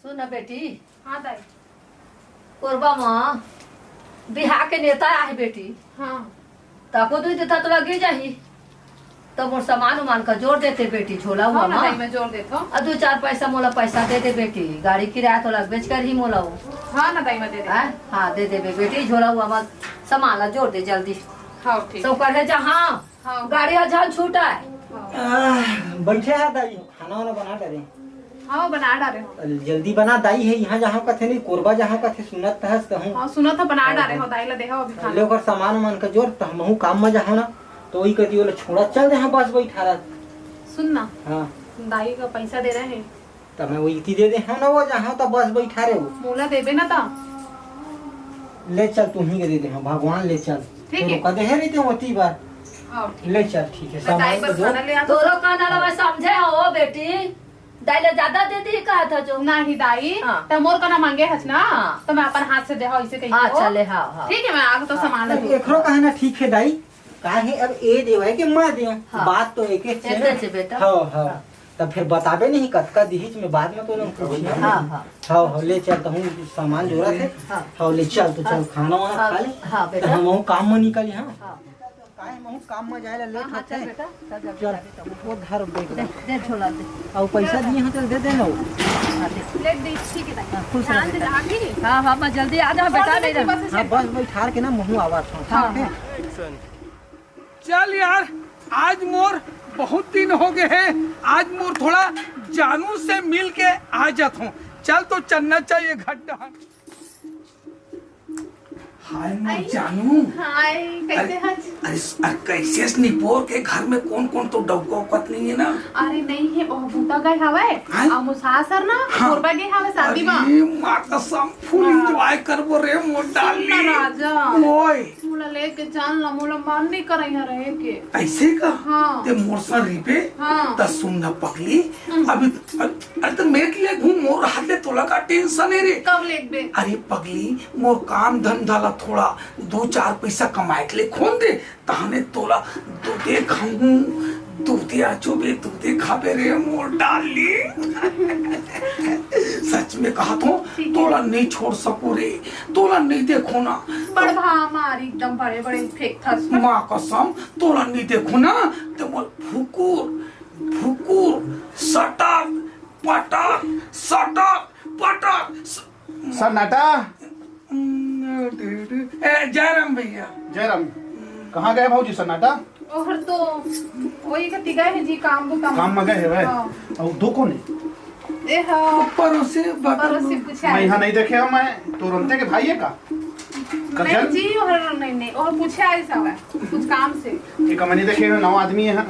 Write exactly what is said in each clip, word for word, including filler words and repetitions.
सुन ना बेटी। हाँ दाई। कोरबा म बिहाव के नेता आहे बेटी। हाँ। तको दुई देथा तो लगे जाही। त मोर सामान उमान का जोर देते बेटी, झोला हुआ हाँ ना मा। दाई, मैं जोर देथो। अउ दू चार पैसा मोला पैसा दे दे बेटी, गाड़ी किराया तो लगबेच करही मोला वो। हाँ ना दाई, मैं दे दे। हाँ, हाँ, दे देबे बेटी, झोला हुआ मा सामान ला जोर दे जल्दी। हाँ, ठीक। सब करे जहाँ हाँ। गाड़ी ह झन छूटय। हाँ। आह, बैठे है दाई, खाना वाना बना डारे। हाँ, बना डारे हो। जल्दी बना, दाई है यहाँ जहाँ कथे नहीं, कोरबा जहाँ कथे सुनत हस तहूँ। हाँ, सुनत ह, बना हाँ, डारे हाँ। हो, दाई ला देहो अभी खाना। ले ओकर सामान उमान का जोर, त हमहू काम में जाहो ना, तो वही कती ओला छोड़ा चल दे, हाँ, बस बैठा रह। सुन ना। हाँ। दाई का पैसा दे रहे हैं। त मैं वो इति दे दे हूँ ना, वो जहाँ त बस बैठा रहे हो। मोला देबे ना त। ले चल, तू ही के दे दे हूँ, भगवान ले चल। ठीक है। रोका दे है रही तो होती बार। हाँ, ठीक। ले चल, ठीक है, मैं सामान दाई को पर दो। खाना ले आता। तोरो कहना ला मैं समझे हो बेटी, दाई ले ज्यादा दे दी कहा था जो। नहीं दाई, हाँ। त मोर का ना मांगे हस ना, हाँ। त मैं अपन हाथ से दे हो इसे कही अच्छा, को। ले, हाँ, हाँ। ठीक है, मैं आगे तो हाँ। सामान ले दूँ। एकरो कहना ठीक है दाई, काहे अब ए देवय के मैं देव, हाँ। बात तो एक एक एके छे ना। छे बेटा। हाँ, हाँ। हाँ। तब फिर बताबे नहीं कतका दिहिच में बाद में तो लोग पूछी। हाँ, हाँ। हाँ, हाँ, ले चल, तहूँ सामान जोरत है। हाँ। हाँ, ले चल, तो चल, हाँ। खाना वाना हाँ, खा ले। हाँ, बेटा। हम वो काम में निकल, हाँ। हाँ। काहे महू काम में जाए ला लेट हाँ, हाँ, होथे। चल बेटा, चल जल्दी चल। जाबे तब। वो धर बैग दे, ला। दे झोला दे। अउ पैसा दिए हो, चल दे देना वो। हाँ, दे। ले दे, ठीक है दाई। हाँ, खुश रह ध्यान से बेटा। जा, ठीक है? हाँ, हाँ, मैं जल्दी आ जाऊँ, बेटा, थोड़ा नहीं सा रह। बस हाँ, बस बैठार के ना महू आवत हूँ। हाँ, ठीक है? हाँ। चल यार, आज मोर बहुत दिन हो गए हैं, आज मोर थोड़ा जानू से मिल के आ जात हूँ। चल तो चलना चाहिए घर डहर। हाय मोर आई। जानू। हाय, कैसे अरे, हस? अरे, अरे, कैसे हस निपोर के घर में कौन कौन तो डौका उकत नहीं है ना? अरे नहीं है, वो बूता गए हवे, हाँ? आ मुसासर ना, हाँ। कोरबा गए हवे शादी में। अरे, माँ कसम, full हाँ। Enjoy करबो रे मोर सुन ना डार्लिंग। राजा। ओए। मोला लेके चल ना, मोला मन नहीं करे यहाँ रहे के। ऐसे का? हाँ। ते मोर साथ रहिबे? हाँ। त सुन ना पगली, हम्म। अभी, अरे त मैं ले घूम मोर हाथ ले तोला का tension है रे? कब लेबे? अरे पगली, मोर काम धंधा ला थोड़ा दो चार पैसा कमाए के ले खोन दे, तहने तोला दूधे खाऊं, दूधे आचो बे, दूधे खाबे रे मोर डार्लिंग। सच में कहा तो ठीक है। तोला नहीं छोड़ सकूं रे, तोला नहीं देखो ना। बड़ भा मारी एकदम बड़े बड़े फेंक थस। माँ कसम, तोला नहीं देखो ना, तो मोर फुकुर, फुकुर, सटर, पटर, सटर, पटर, स- सन्नाटा। ए, जयराम भैया। जयराम, कहाँ गए भौजी सन्नाटा? ओहर तो वही कति गए है जी, काम बुता में। काम में गए है भाई? हाँ। और दो कौन है? ए, हाँ। पड़ोसी बगल पड़ोसी में। पूछे मैं आए यहाँ थे। नहीं देखे हूँ मैं, तुरंते के भाई है का? नहीं कजन? जी, ओहर नहीं, नहीं, ओहर पूछे आए सब है, कुछ काम से। ये कमनी देखे हुए नौ आदमी है।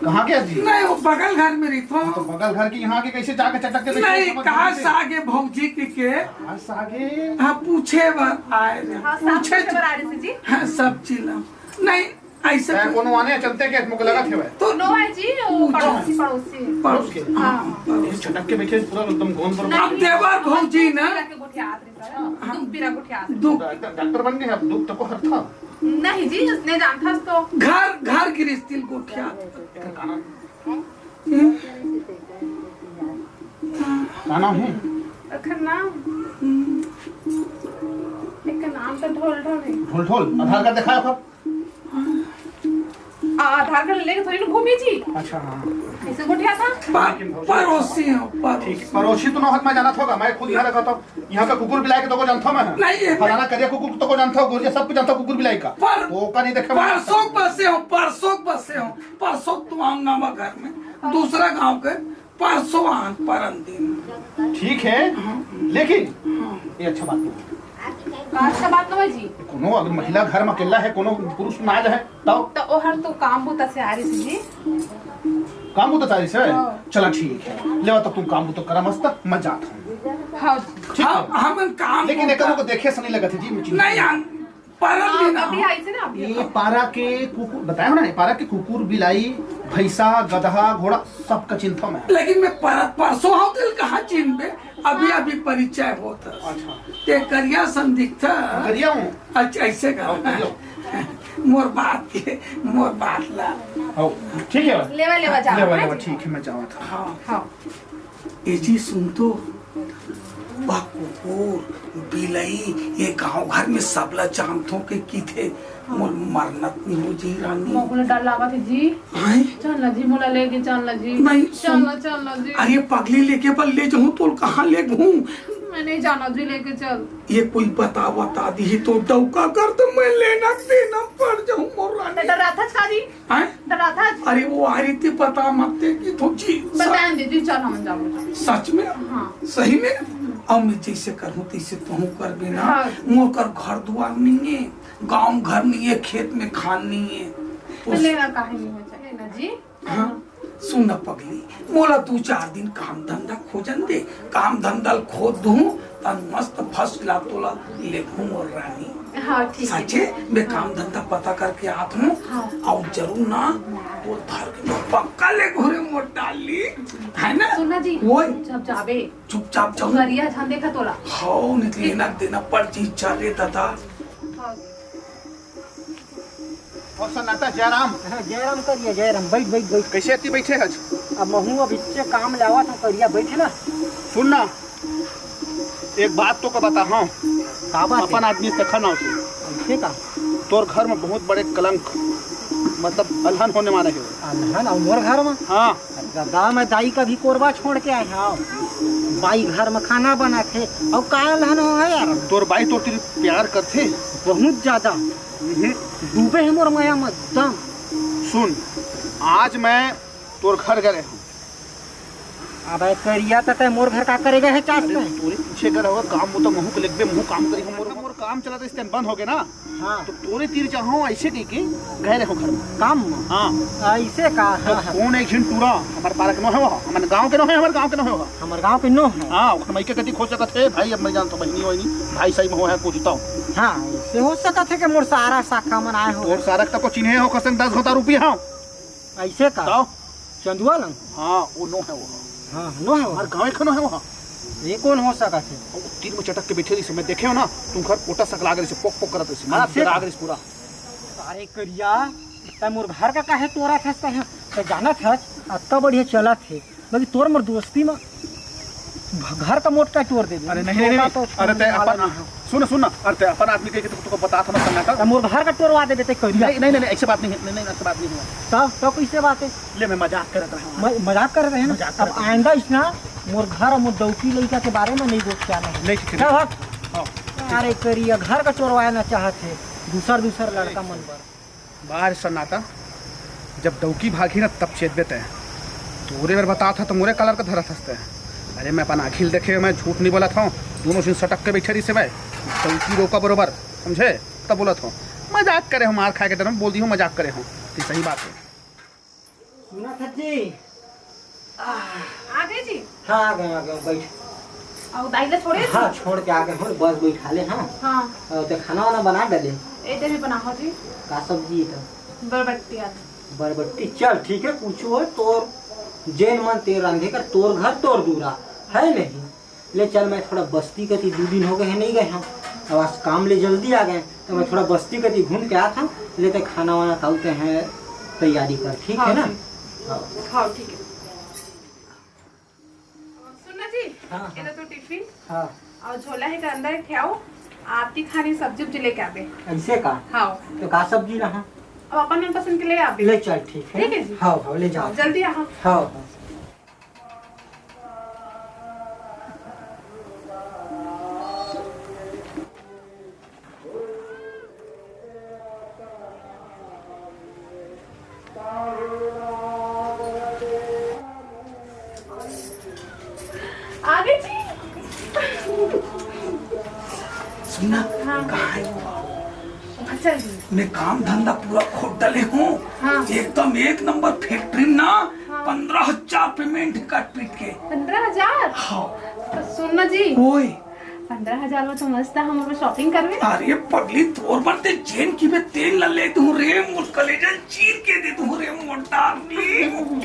कहाँ के जी? नहीं, वो बगल घर में रही तो। तो बगल घर की यहाँ के कैसे जाके चटक के देखे, नहीं, समझ कहाँ नहीं। सागे भौजी के, के? कहाँ सागे? हाँ, पूछे बर आए रे। हाँ, साग पूछे। पूछे बर आ रहे थे जी। हाँ, सब चिल्ला। नहीं, ऐसे ए, कोनो आने चलते के मुझे लगा थे भाई। तो नो है जी, वो पूछो। पड़ोसी, पड़ोसी। पड़ोस के? हाँ। ये चटक के बैठे पूरा एकदम गोंद पर। नहीं, अब देवर भौजी ना। पीरा के गोठियात रहे सर। हाँ। दुख पीरा गोठियात रहे। दुख। डॉक्टर, डॉक्टर बन गए, अब दुख तो को हर था। नहीं जी, उसने जानता तो। घर, घर गृहस्थी गोठियात। का नाम? हम्म। का नाम है? एकर नाम? हम्म। एकर नाम तो ढोल ढोल है। ढोल ढोल? आधार कार्ड दिखाओ तो। आ, आधार कार्ड लेके थोड़ी ना घूमी जी। अच्छा, हाँ। ऐसे गोठिया था। पा-, पड़ोसी हो, पड़ोसी। ठीक है, पड़ोसी तो नौहत मैं जानत होगा, मैं खुद यहाँ रखा था। यहाँ का कुकुर बिलाई के तो को जानता हूँ मैं। नहीं, ये फलाना करिया कुकुर तो को जानता हूँ, गोरिया सब कुछ जानता हूँ, कुकुर बिलाई का। पर-, तो का नहीं देखे मैं। परसों बसे हो, परसों बसे हो, परसों तो आऊंगा मैं घर में, दूसरा गांव के। परसों आन परन दिन। ठीक है, हाँ। लेकिन हाँ। ये अच्छा बात नहीं। का अच्छा बात नहीं जी? कोनो अगर महिला घर में अकेला है, कोनो पुरुष ना जाए, तब? तो ओहर तो काम बुता से आ रही थी जी। काम बुता से आ रही से? हाँ। चला ठीक है, लेवा तो तुम काम बुता करा मस्त, मैं जाता हूँ। हाँ। ठीक है। हम, हम काम लेकिन बुता एक को देखे से नहीं लगा थी जी, मुझे। नहीं आन, परन हाँ, दिन अभी आन। आई थी ना, अभी ये पारा के कुकुर, बताया हो ना, ये पारा के कुकुर, बिलाई, भैंसा, गदहा, घोड़ा, सबका चिंता में। लेकिन मैं पर-, परसों आओ दिल कहाँ चिन्हबे, अभी, हाँ। अभी परिचय होत है। अच्छा। ते करिया सन दिखता। करिया हूँ। अच्छा, ऐसे का। हाँ, करिया हूँ। मोर बात के, मोर बात ला। हाँ, ठीक है। लेवा, लेवा, जाओ, लेवा, हाँ लेवा, जी। ठीक है, मैं जावा था। हाँ। हाँ। ए जी, सुन तो, बा कुकुर, बिलई, ये गांव घर में सबला जानथों के किथे, मोर मरनत नहीं हो जी रानी। मोला डर लागत हे जी। हैं? चल ना जी, मोला लेके चल ना जी। नहीं, चल सुन। ना, चल ना जी। अरे पगली, लेके बल ले जाऊं तो कहाँ ले घूम? मैं नहीं जाना जी, लेके चल। ये कोई बता, बता दी तो डौका कर तो मैं लेना देना पड़ जाऊं मोर रानी। डराथस का जी? हैं? डराथस? अरे वो आ रही थी, पता मत थे कि तो जी। बताएं दे जी, चल हम जाबो। सच में? हाँ। सही में? अब मैं जैसे करूँ तैसे तोहू करबे ना। हाँ। मोर कर घर दुआर नहीं है, गांव घर नहीं है, खेत में खान नहीं है। तो लेना काहे नहीं हो जाए ना जी? हाँ। सुन न पगली, मोला दू चार दिन काम धंधा खोजन दे, काम धंधा ल खोज दूं, तन मस्त फर्स्ट क्लास तोला लेगहूं मोर रानी। हाँ, ठीक है। सच्चे, मैं काम धंधा पता करके आत हूँ, हाँ। अउ जरूर ना, वो धर के पक्का लेगहूं रे मोर डार्लिंग, है ना? सुन ना जी, ओए। जब जाबे, चुपचाप जाऊं। करिया झन देखा तोला। हाँ, निकले ना देना पड़ जी, चल रे दादा। हाँ। और सन्नाटा, जयराम। हाँ, जयराम करिया, जयराम, बैठ, बैठ, बैठ। कैसे अति बैठे हज? अब महू अब इच्चे काम ले आवत हूँ, करिया, बैठे ना। सुन ना, एक बात तो का बता, हाँ। का बात है? अपन आदमी से देखा ना उसे। ऐसे का? तोर घर में बहुत बड़े कलंक, मतलब अलहन होने वाला है। अलहन? और मोर घर में? हाँ। अरे दादा, मैं दाई का भी कोरबा छोड़ के आए हूँ। बाई घर में खाना बनाथे। और का अलहन हो है यार? तोर बाई तोर तेरी प्यार करथे? बहुत ज्यादा। हम्म। डूबे है मोर मया में एकदम। सुन, आज मैं तोर घर गए हूँ। अबे करिया, त तै मोर घर का करे गए है चास अरे, में? तोरे पीछे गए होगा, काम वो तो महू के लगबे, महू काम करी हम, मोर, मोर काम चला था, इस टाइम बंद हो गए ना। हाँ। तो तोरे तीर चाहो ऐसे कह के गए रहो घर में। काम में? हाँ। ऐसे का? तो हाँ, हाँ। कौन एक झिन टूरा, हमारे पारा के नो है वो, हमारे गांव के नो है, हमारे गांव के नो है वो। हमारे गांव के नो है? हाँ, ओखर माई के कति खो सकत है, भाई, अब मैं जानता हूँ, बहिनी वहिनी, भाई सही में हो है, पूछता हूँ। हाँ, ऐसे हो सकत है कि मोर सारा शाखा मन आए हो। और सारा तक को चिन्हे हो, कसम दस घोटा रुपया हो। ऐसे का? बताओ। चंदुआ लंग? हाँ, वो नो है वो। हाँ, नो है वो। हमारे गाँव का नो है वो। ये कौन हो सकत है? वो तीर में चटक के बैठे रही से, मैं देखे हो ना, तुम घर पोटा सकला गए से, पोक पोक करत रही से, मैं हाँ, से डरा गए पूरा। अरे करिया, तै मोर घर का काहे टोरा थस तै? तै जानत हस, अत्ता बढ़िया चलत है। बाकी तोर मोर दोस्ती में घ-, घर का मोटका टोर देबे। अरे नहीं, नहीं, छोटा नहीं। तो अरे तै माला अपन, नहीं हो। सुन, सुन ना। अरे तै अपन आदमी कह के तो, तुमको बता था ना सन्नाटा। तो मोर घर का टोरवा देबे तै करिया। नहीं, नहीं, नहीं, नहीं, ऐसी बात नहीं है। नहीं, नहीं, ऐसी बात नहीं हुआ। तब, तब कैसे बात है? ले, मैं मजाक करत रहा हूँ। म-, मजाक करत रहे ना? मजाक अब करत रहे। आइंदा इसना मोर घर और मोर डौकी लइका के बारे में नहीं बोल के आना है। नहीं, ठीक है। क्या बात? हाँ। अरे करिया, घर का टोरवाए ना चाहत है, दूसर, दूसर लड़का मन बर। बाहर सन्नाटा, जब डौकी भागी ना तब चेत देते हैं। तोरे बर बता था तो मोरे कलर का धरत हंसते हैं। अरे मैं अपन आँखी ल देखे, मैं झूठ नहीं बोला था। दोनों झिन सटक के बैठे रही से भाई, डौकी रोका बरोबर, समझे? तब बोला था, मजाक करे हो, मार खाए के डर में बोल दी हूँ, मजाक करे हो। तो सही बात है। सुना था जी। आ गए जी? हाँ, आ गए, आ गए, बैठ। और दाई ला छोड़े हाँ, जी? छोड़ के आ गए हो, बस बैठा ले, हाँ। हाँ। और ते खाना वाना बना डाले? ए, ते भी बनाओ जी। का सब्जी है तो? बरबट्टी आलू। बरबट्टी, चल ठीक है, कुछ हो तोर जेन मन ते रांधे कर, तोर घर तोर दूरा, है नहीं? ले चल, मैं थोड़ा बस्ती कती, दू दिन हो गए हैं, नहीं गए हम। अब आज काम ले जल्दी आ गए, तो मैं थोड़ा बस्ती कती घूम के आत हूँ। ले ते खाना वाना ताऊ ते हैं, तैयारी कर, ठीक हाँ है ना? जी। हाँ। हाँ, ठीक है। सुन ना जी, हाँ, ये हाँ। लो तो टिफिन हाँ। और झोला है के अंदर एक ठे आओ, आपकी खानी सब्जी उब्जी लेके आवे। ऐसे का? हाँ। तो का सब्जी रहा? अब अपन मनपसंद के ले आवे। ले चल, ठीक है। ठीक है जी। हाँ, हाँ, ले जाओ। जल्दी आओ। हाँ, हाँ। आगे जी। सुन ना, हाँ। कहाँ है वो? अच्छा जी। मैं काम धंधा पूरा खोल डाले हूँ। हाँ। एकदम एक नंबर फैक्ट्री ना, हाँ। पन्द्रह हजार पेमेंट है काट पीट के। पन्द्रह हजार? हाँ। तो सुन ना जी। ओए। पन्द्रह हजार में तो मस्त है, हम लोग शॉपिंग करबे। अरे पगली, तोर बर ते जेन की बे तेल ला ले दूँ रे, मोर कलेजा चीर के दे दूँ रे, मोर डार्लिंग।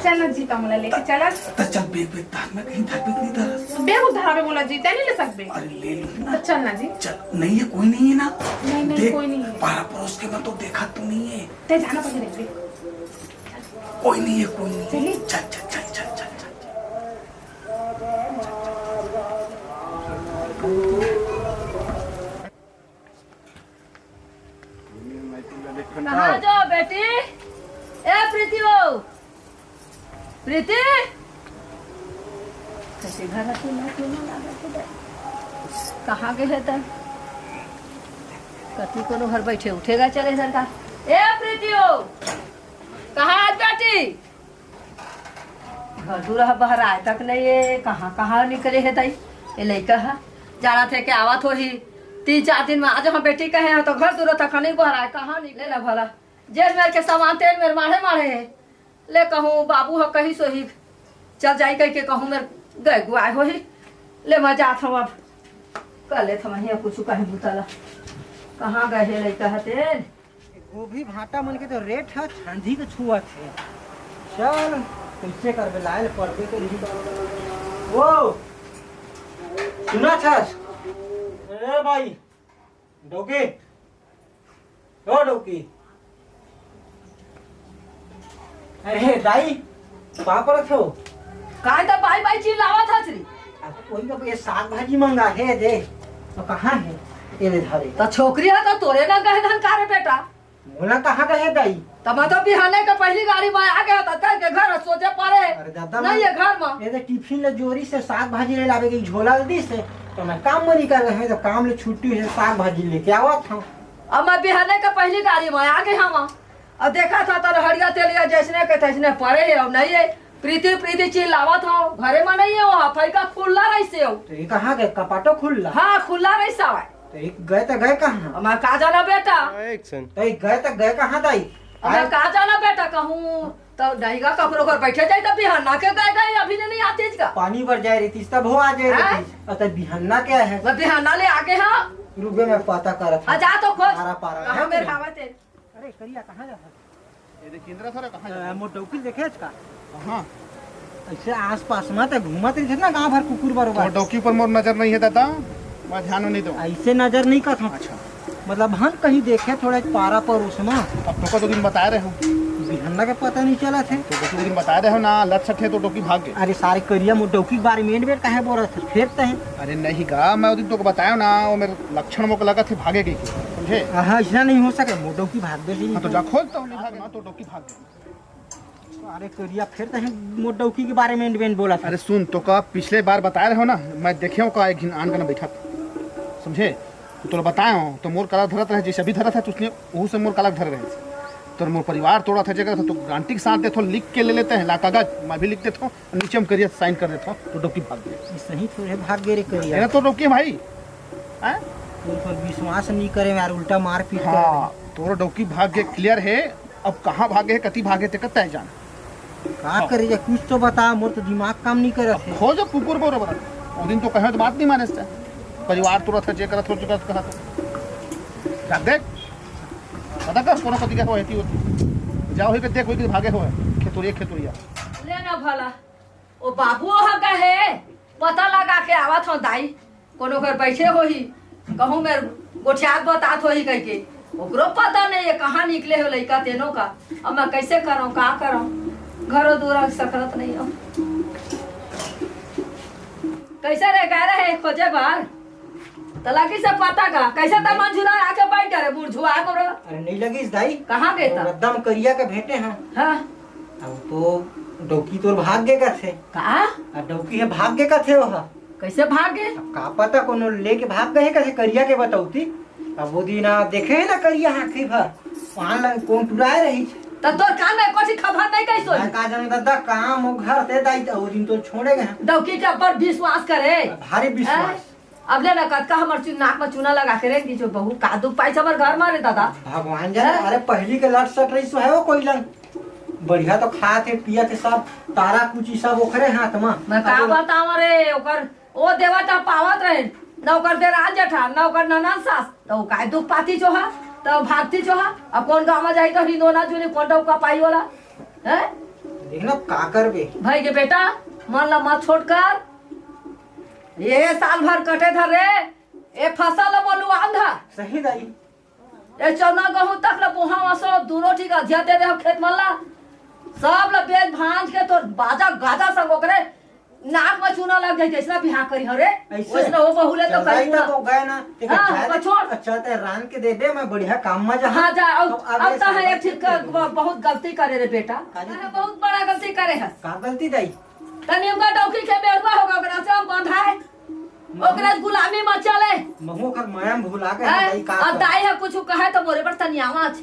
चल ना जी, तमला लेके चला। त चल, बैग, बैग धर, मैं कहीं धर, बैग नहीं धर। बैग उधार में बोला जी, तै नहीं ले सकबे। अरे ले लूँ ना। तो चल ना जी। चल, नहीं है, कोई नहीं है ना। नहीं, नहीं, देख, कोई नहीं है। पारा पड़ोस के में तो देखा तू नहीं है। तै जाना पड़ेगा, देख। कोई नहीं है, कोई नहीं है। चलिए। चल, चल, चल। चल, चल, चल, चल। प्रीति, ए प्रीति हो, प्रीति। कइसे घर आके ना, क्यों ना लागत हे दाई? कहाँ गे हे दाई? कति कोनो घर बइठे उठे गा चले हे सरकार। ए प्रीति हो, कहाँ आत बेटी? घर दूर ह, बहराय तक नइ हे, कहाँ कहाँ निकले हे दाई? ए लइका ह, जानत हे के आवत होही, तीन चार दिन म आ जाहूँ बेटी कहे हँव, त घर दूर तक नइ बहराय, कहाँ निकले ना भला? जेन मेर के समान तेन मेर माढ़े माढ़े हे। ले कहूँ बाबू ह कहिस होही, चल जाई कहिके कहूँ मेर गए गुआए होही। ले मैं जात हँव अब, कर लेत हँव इहाँ कुछु कहीं बुता ला। कहाँ गए हे लइका ह तेन? गोभी भांटा मन के तो रेट ह छांदी के छुअत हे। चल, कइसे करबे, लाए ल पड़बे करही। ओ, सुनत हस? ए भाई, डौकी, ओ डौकी। अरे दाई, का करत हो? काय त बाई बाई चिल्लावत हस रे? अब कोई तो ये साग भाजी मंगा हे दे, तो कहाँ हे? ये ले धरे। त छोकरी ह त तोरे न गहे धन का रे बेटा? मोला कहाँ गहे दाई? त मैं तो बिहाने के पहली गाड़ी में आ गया था, कल के घर सोचे पड़े। अरे दादा, नहीं मैं ये घर में। ये दे टिफिन ले जोरी से साग भाजी ले लावे के झोला ल दिस हे, तो मैं काम में निकल गए, तो काम ले छुट्टी हे, साग भाजी लेके आवत हँव। अब मैं बिहाने के पहली गाड़ी में आ गया हँव। अब देखत हँव तो हरिया तेलिया जइसने के तइसने पड़े हे, अब नहीं हे। प्रीति प्रीति चिल्लावत हँव, घरे में नहीं हे, वो हफई का खुल्ला रहिस हे वो। तो ये कहाँ गए? कपाटो खुल्ला? हाँ, खुल्ला रहिस हवय। तो ये गए तो गए कहाँ? अब मैं का जाना बेटा? तो ये गए तो गए कहाँ दाई? अब मैं का जाना बेटा कहूँ, तो डहिगा ककरो घर बइठे जाई, त बिहाना के गए गए, अभी ले नहीं आतिस का? पानी बर जाए रहितिस, तब हो आ जाए हाँ? रहितिस। अ, त बिहाना के हे? मैं बिहाना ले आगे हँव। रुक बे, मैं पता करत हँव। हाँ, जा तो खोज। पारा, पारा कहाँ हे मेर तेरे? हवा ते? अरे करिया, कहाँ जात हस? ये देख, इंदिरा सर, कहाँ जात हस? मोर डौकी ल देखे हस का? कहाँ? अइसे आसपास म त घूमत रहिथे ना गाँव भर कुकुर बरोबर। मोर डौकी ऊपर मोर नजर नहीं हे दादा, मैं ध्यान में नहीं दूँ। अइसे नजर नहीं करत हँव। अच्छा। मतलब हम कहीं देखे थोड़ा पारा परोस म। अब तोका तो दिन बताए रहे हँव। बिहन्ना के पता नहीं चलत हे। तो दो दिन बताए रहे हँव ना, लत सट हे तो डौकी भाग गे। अरे सारे करिया, मोर डौकी के बारे में एन बेर काहे बोलत हस? फेर तहे। अरे नहीं गा, मैं वो दिन तोका बताए हँव ना, वो मेर लक्षण मोके लगत हे भागे के, समझे? हाँ, अइसना नहीं हो सके, मोर डौकी भाग गे ही हाँ, तो नहीं। जा खोज तो नहीं भागे, हाँ, तो डौकी भाग गे। अरे करिया, फेर तहे मोर डौकी के बारे में एन बेर बोलत हस। अरे सुन, तोका पिछले बार बताए रहे हँव ना, मैं देखे हँव का एक झिन आन कना बइठत, समझे? तो तोला बताए हँव, तो मोर करा धरत रहे, जइसे अभी धरत हे, त उसने ओहू से मोर करा धरे रहे। तोर मोर परिवार तोड़त हे, जेकर तो गारंटी के साथ देथों, लिख के ले लेते हैं, ला कागज, मैं भी लिख देथों, नीचे में करिया साइन कर देथों, तो डौकी भाग गे। ये सही थोड़े भाग गे रे करिया। ये तो डौकी भाई, हैं? तू तो विश्वास नहीं करे यार, उल्टा मारपीट कर हाँ, रहे। तोर डौकी भाग गे, क्लियर हे। अब कहाँ भागे हे, कति भागे हे, तेकर तय जान। का हाँ। करी जा, कुछ तो बता, मोर तो दिमाग काम नहीं करत हे। खोज कुकुर बरोबर। वो दिन तो कहे तो बात नहीं माने से। परिवार तोड़त हे, जे करत हो, जो करत कहा तो। जा देख। पता कर, कोनो कति का होए, एती ओती। जाओ, होई के देख, होई के भागे होए। खेतुरिया, खेतुरिया। ले ना भला। ओ बाबू ह कहे, पता लगा के आवत हँव दाई। कोनो घर बइठे होही, कहूँ मेर गोठियात बतात होही कहिके, ओकरो पता नहीं हे कहाँ निकले हो लइका तेनो का। अब मैं कइसे करँव, का करँव, घरो दूरा सकरत नहीं हँव। कइसे रे गए रहे खोजे बर? त लगिस हे पता का? कइसे त मंझुला आके बइठ गे रे बुढ़झुआ को रे? अरे नहीं लगिस दाई। कहाँ गे त? रद्दा म करिया के भेंटे हँव। हाँ। अब तो डौकी तोर भाग गे कथे। का? अब डौकी ह भाग गे कथे ओहा। कइसे भाग गे? अब का पता कोनो लेके भाग गे हे कथे करिया के बतौती। अब वो दिन आ देखे हे ना करिया आँखी भर, वहाँ लंग कोन टुराए रहिस। त तोर कान में कोठी खबर नहीं कइसे होही? मैं का जानँव दादा, काम वो घर ते दाई, वो दिन तो छोड़े गए। डौकी के ऊपर विश्वास करे। भारी विश्वास। हैं? अब ले ना कतका हमर चु-, नाक में चूना लगा के रेंग दीजो बहू, का दुख पाइस हमर घर में रे दादा। भगवान जाने, हैं? अरे पहली के लट सट रहिस हे वो कोई लंग। बढ़िया तो खात हे, पियत हे सब, तारा कुची सब ओखरे हाथ में। मैं का अब बतावँव रे, ओकर ओ देवता पावत रहे, न ओकर देरान जेठान, न ओकर ननद सास, त ओ काय दुख पातिस ओहा, त भागतिस ओहा, अब कोन गाँव में जाही त हिंदोना जुनी कोन डौका पाही ओला, हैं? देख ना, का करबे? भई गे बेटा, मन ला मत छोट कर, ये साल भर कटे धर रे, ए फसल ला मोलुआन धर। सही दाई। ए चौना गहूँ तक ला बोहा वसो, दूनो ठीक अधिया दे दे हो खेत मन ला, सब ला बेच भांज के तोर बाजा गाजा संग ओकरे नाक में चूना लग जाए, जैसना बिहाव करी हरे, ऐसे? वैसना वो बहू ले तो चल, करी दाई, पूरा। तो गए ना, ठीक है, हाँ, जा ओकर दे। छोड़। अच्छा, ते रांध के दे दे, मैं बढ़िया काम में जा। हाँ, जा, अब, तो अब अगले तो साल है एक ठीक कर, बहुत गलती करे रे बेटा। काली अरे, बहुत बड़ा गलती करे है। का गलती दाई? तनी ओकर डौकी के बेरुआ होगा, ओकरा से हम बंधाए, ओकरा गुलामी में चले। महू ओकर माया में भुला गए हैं, हैं? दाई, का अब करी? दाई है कुछ कहे तो मोरे पर तनी आवाज।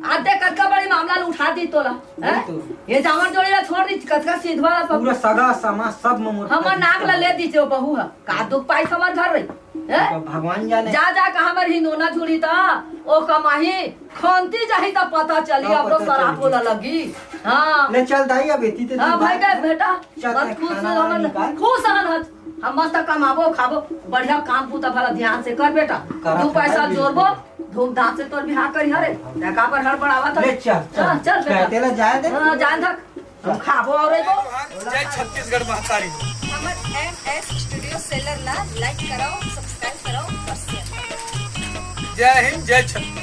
आज देख कतका बड़ी मामला ल उठा दी तोला, वही हैं? तो। ये जामर जोड़ी ला छोड़ दी, कतका सीधवा ला पकड़। पूरा सगा समाज सब में मोर हमर नाक ला ले दीजिए, बहू है। का दुख पाई हमर घर रही, हैं? तो भगवान जाने। जा, जा, कहाँ मर हिंदोना छुड़ी ता, ओ कमाही, खंती जाही ता पता चली, का अब रो पता शराब चली? बोला लगी। हाँ। ले चल दाई, अब एती ते हाँ, तू भाई बात गए है। बेटा, चल, बस तै खुश खाना हो, वाना हमन निकाल। खुश हन हज। हम मस्त कमाबो, खाबो, बढ़िया काम पूता भला ध्यान से कर बेटा। करा दू पैसा खाना जोड़बो, बिल्कुल। धूमधाम से तोर बिहाव करी हरे। देखा पर हड़बड़ावा था। ले चल, चल। हाँ, चल बेटा। कहते ला जाए दे। हाँ, जान तक। हम खाबो और एगो। जय छत्तीसगढ़ महतारी। हमर एम एस स्टूडियो सेलर ला लाइक कराओ, सब्सक्राइब कराओ और शेयर कराओ। जय हिंद, जय छत्तीसगढ़।